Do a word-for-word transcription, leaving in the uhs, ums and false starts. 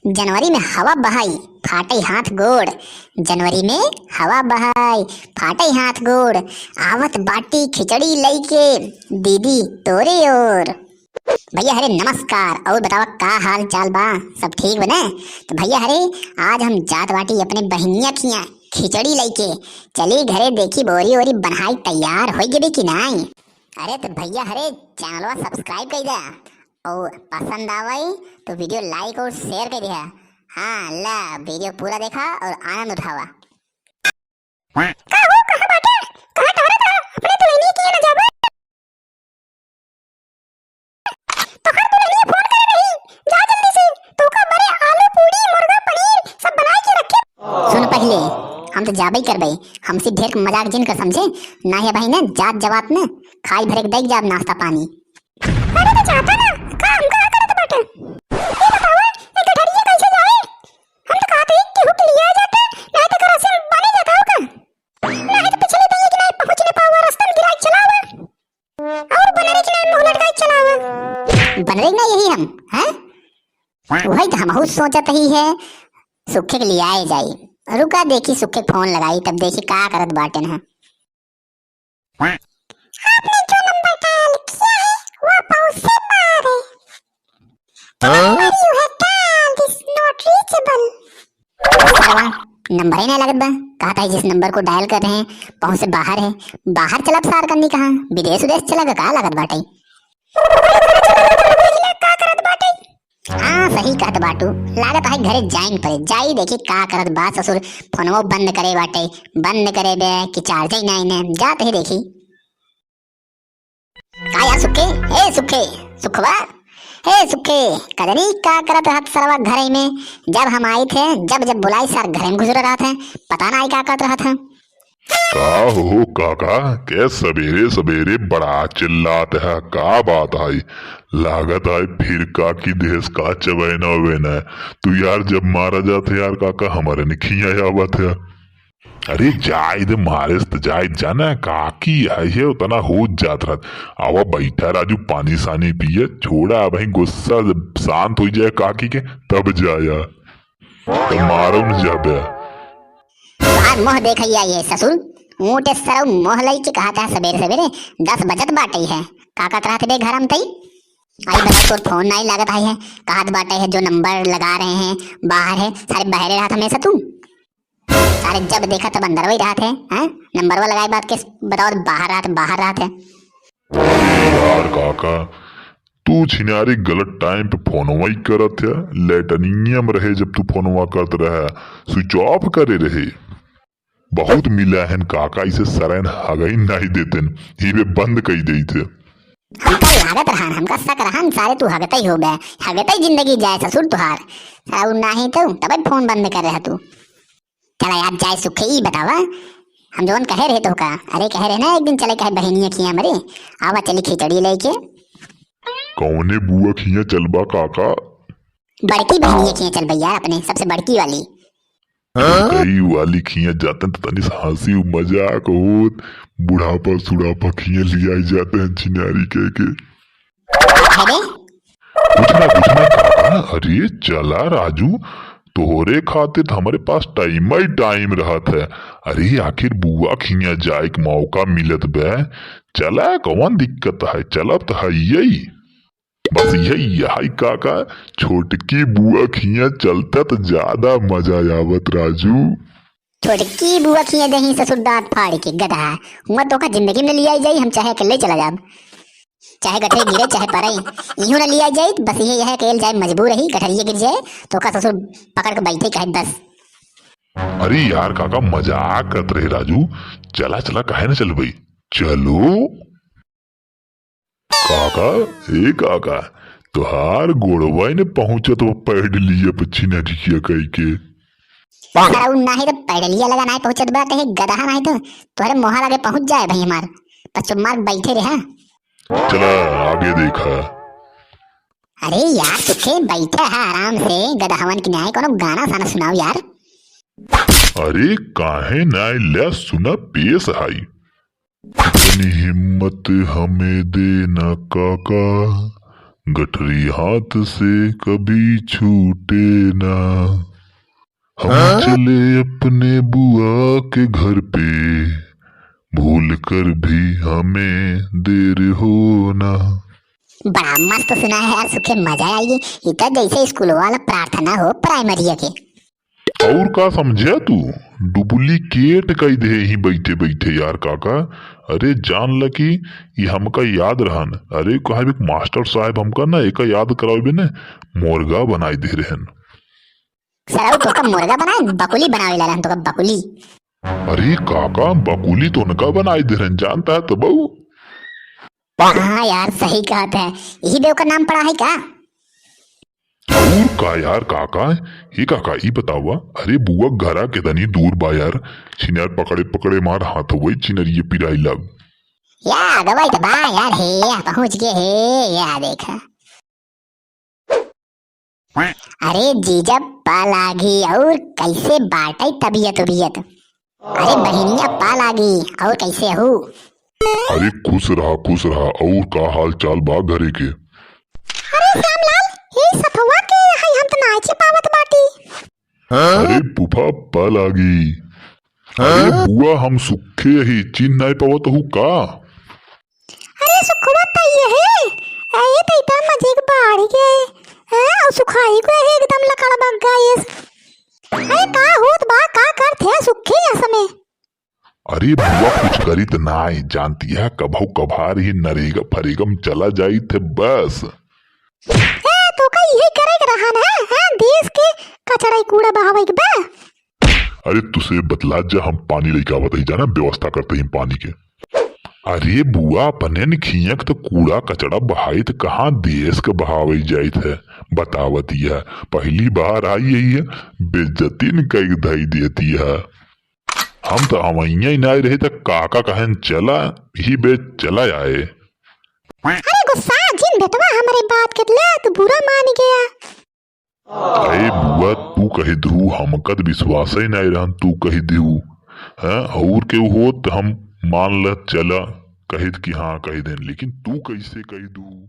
जनवरी में हवा बहाई, फाटई हाथ गोड़। जनवरी में हवा बहाई, फाटई हाथ गोड़। आवत बाटी खिचड़ी लइके, दीदी तोरे ओर। भइया हरे नमस्कार, और बतावा का हाल चाल बा, सब ठीक बा न? तो भइया हरे, आज हम जात बाटी अपने बहिनिया खिया खिचड़ी लइके। चली घरे देखी बोरी ओरी बनाई तैयार होइ गई कि नाई। अरे तो भइया हरे, चैनलवा subscribe कइ द्या और पसंद आवइ तो video like और share कइ द्या। हाँ, ला video पूरा देखा और आनंद उठावा। का हो, कहाँ बाटे? कहाँ टहरत ह? अपने दुल्हनिया किहाँ न जाबे? तोहार दुल्हनिया फोन करे रही, जा जल्दी से, तोका बरे आलू पूड़ी, मुर्गा पनीर सब बनाइ के रखे। सुन पहिले, हम तो जाबे करबे, हमसे ढेर मजाक जिन कर समझे, ना है भाई ने जात जवात ने खाई भरे के देख जाब नाश्ता पानी। अरे तो जाता ना, का हम का करत बाटे? ये बतावा, ये गठरिया कैसे जाए? हम तो कहत हई केहू के लिया जाता, नाहीं तो करा से बने जाता हो का? नाहीं तो पिछले दिन एक नाहीं पहुँचने पावा, रास्ता में गिराई चलावा। और बनरे के नाहीं मुँह लटकाई चलावा। बनरे के नाहीं यही हम, हैं? वही तो हमहू सोचत ही है, सुखे के लियाए जाई। रुका देखी सुखे के फोन लगाई, तब देखी का करत बाटेन है। आपने जो नंबर डायल किया है, वो बहुत से बाहर है। हाँ? नंबर you have dialed is not reachable। सरवा, नंबर ही नहीं लगत बा। कहत है जिस नंबर को डायल कर रहे हैं, बहुत से बाहर है। बाहर चलब सार करनी कहाँ? विदेश उदेश चलब का लागत बाटे? का करत बाटे? हाँ, सही कहत बाटू। लागत है घरे जाइन पड़े। जाई देखी का करत बा ससुर। फोनवो बंद करे बाटे। बंद करे बे कि चार्ज ही नाई ने। जात ही देखी। का यार सुखे? ए सुखे, सुखवा? ए सुखे, कजनी का करत रहत सरवा घरे में? जब हम आई थे, जब जब बुलाई सर घरे में घुस रहत है। पता नाई का करत रहत है। का हो काका, के सबेरे सबेरे बड़ा चिल्लात है, का बात है? लागत है फिर काकी देस का चबैना उबैना है। तू यार जब मारा जात है यार काका, हमारे ने खिया आवत है। अरे जाए दे, मारे से त जाए दे, जाना काकी आई है, उतना हो जात रहत। आवा बैठा राजू, पानी सानी पिए, छोड़ा अब ही गुस्सा, जब शांत हो जाए काकी के तब जाया। तो मारो न जाबे। तोहार मोह देखैया ये ससुर, ऊँटे सरऊ मोह लई के कहत है सबेरे सबेरे, दस बजत बाटे है, का कहत रहत बे घर में तई? आई बताओ तोर फोन नाई लागत है, कहत बाटे है जो नंबर लगा रहे हैं बाहर है, सारे बहरे रहत हमेशा तू। सारे जब देखा तब अंदर वही रहत है, हैं? नंबरवा लगाए बात के बताओ बाहर रहत, बाहर रहत है। यार काका, तू छिनारी गलत टाइम पे फोनवा ही करत है, लेटनिया में रहे जब तू फोनवा करत रहे, स्विच ऑफ करे रहे। बहुत मिला है काका, इसे सरैन हगई नहीं देते, ही वे बंद कई देते। हमका लागत रहन, हमका शक रहन, सारे तू हगते ही हो बे, हगते ही जिंदगी जाए ससुर तुहार। साला उ नाही तो तबे फोन बंद कर रहा तू। चला यार जाए सुखे, ई बतावा, हम जवन कहे रहे तो का? अरे कहे रहे ना एक दिन चले कहे बहिनिया खिया हमरे, आवा चली खिचड़ी लेके। कौने बुआ खिया चलबा काका? बड़की बहिनिया खिया चलबा यार, अपने सबसे बड़की वाली। हाँ? कई वाली खिया जाते हैं तो तनी से हंसी मजाक होत, बुढ़ापा सुढ़ापा खिया लिया जाते हैं छिनारी कह के। अरे कुछ ना, कुछ ना काका। अरे चला राजू, तोहरे खातिर तो हमरे पास टाइम ही टाइम रहत है। अरे आखिर बुआ खिया जाए के मौका मिलत बे, चला कौन दिक्कत है, चलब तो है यही। बस यही, यही काका, छोटकी बुआ खिया चलता तो ज्यादा मजा आवत राजू। छोटकी बुआ खिया देही ससुर दांत फाड़ के गधा, हुआ तो का जिंदगी में लिया जाई, हम चाहे अकेले चला जाब। चाहे गठरी गिरे, चाहे परे, इहू ना लिया जाई, बस ये, यह अकेल जाए मजबूर रही, गठरिया गिर जाए, तो का ससुर पकड़ के बैठे कहे बस। अरे यार काका, मजाक करत रहे राजू, चला चला, काहे ना चलबई, चलो। काका, ए काका, तोहार गोड़वा ने पहुंचत वो पैडलिया पे छिनरिया कई के। सरऊ नाही तो पैडलिया लगा नाही पहुंचत बा, ते गदहा नाही तो तोहरे मोहा लगे पहुंच जाए भाई हमार। बस चुप मार बैठे रहे, हाँ। चला आगे देखा। अरे यार, सुखे बैठा है आराम से, गदहवन की न्याय कोनो गाना साना सुनाओ यार। अरे काहे नाय, ले सुना पेश हाई। इतनी हिम्मत हमें देना काका, गठरी हाथ से कभी छूटे ना। हम हाँ? चले अपने बुआ के घर पे, भूल कर भी हमें देर हो ना। बड़ा मस्त सुना है यार सुखे, मजा आई। ई तो जैसे स्कूल वाला प्रार्थना हो प्राइमरी के। और का समझ्या तू? डुप्लीकेट कई दे ही बैठे बैठे यार काका। अरे जान ल कि ई हमका याद रहन। अरे कहा एक मास्टर साहब हमका ना एका याद करावे ने, मोरगा बनाई दे रहन। सरऊ तोका मोरगा बनाए, बकुली बनावे ला रहन तोका बकुली। अरे काका, बकुली तो उनका बनाई दे रहन, जानता है तो बहू। हाँ यार, सही कहत है। यही बे ओकर नाम पड़ा है का? और का यार काका? ए काका, ई बतावा, अरे बुआ घरा के तनी दूर बा यार, छिनार पकड़े पकड़े मार हाथ हुए छिनरिये पिराई लाग। या गवाई त बा यार, हे या पहुँच गए हे, या देखा। अरे जीजा पा लागी, और कैसे बाटे तबियत उबियत? अरे बहिनिया पा लागी, और कैसे हो? अरे खुश रहा, खुश रहा। और का हाल चाल बा घरे के? अरे श्यामलाल, ई सफवा के हई, हम त नाई चिपावत बाटी। अरे फूफा पा लागी। अरे बुआ, हम सुखे ही, चिन्ह नाई पावत हूँ का? अरे सुखवा त ये है, ए त इतना मजे के बाढ़ गए, हैं, और सुखाई गए है एकदम लकड़ बग गए। अरे का होत बा, का करत है सुखे या समय? अरे बुआ कुछ करी त नाई, जानती है कभौ कभार ही नरेगा फरेगा में चला जाई थे बस। ए, तो का यही करे के रहन है, हैं? देश के कचड़ा कूड़ा बहावे के बा। अरे तुसे बतला जा, हम पानी लेके आवत ही, जाना व्यवस्था करते ही पानी के। अरे बुआ, अपने न खियक त कूड़ा कचड़ा बहाई त कहाँ देश के बहावे जाइत है, बतावत यह पहली बार आई है, बेइज्जती न कई धई देती है। हम त अवैया ही नाई रहे त काका कहन चला, ही बे चला आए। अरे गुस्सा जिन बेटवा, हमरे बात के ले तू बुरा मान गया। अरे बुआ, तू कही दू, हमका त विश्वास ही नाई रहन, तू कही दू, हैं? और केहू होत हम मान ल चला, कहित कि हाँ कही देन, लेकिन तू कैसे कही दू?